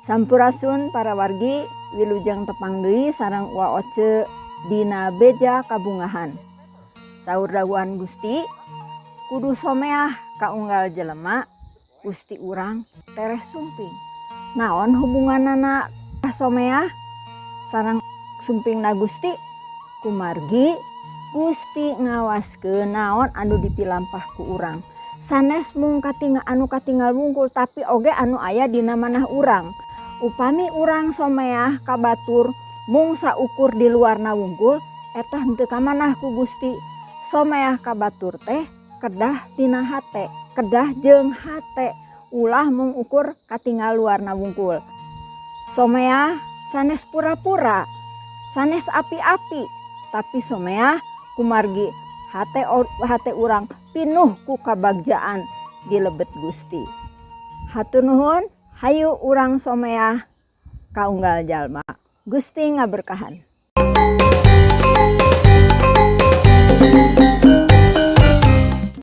Sampurasun para wargi, wilujeng tepang deui sareng Uwa Oce dina Beja Kabungahan. Saur dawuhan Gusti, kudu someah ka unggal jelema, Gusti urang tereh sumping. Naon hubunganana someah sareng sumpingna Gusti? Kumargi Gusti ngawaskeun naon anu dipilampah ku urang. Sanes mung katingal anu katingal wungkul, tapi oge anu aya dina manah urang. Upami urang someah ka batur mung saukur di luarna wungkul, eta henteu kamanah ku Gusti. Someah ka batur teh kedah tina hate, kedah jeung hate, ulah mung ukur katingal luarna wungkul. Someah sanes pura-pura, sanes api-api, tapi someah kumargi hate hate urang pinuh ku kabagjaan di lebet Gusti. Hatur nuhun, hayu urang someah ka unggal jalma. Gusti ngaberkahan.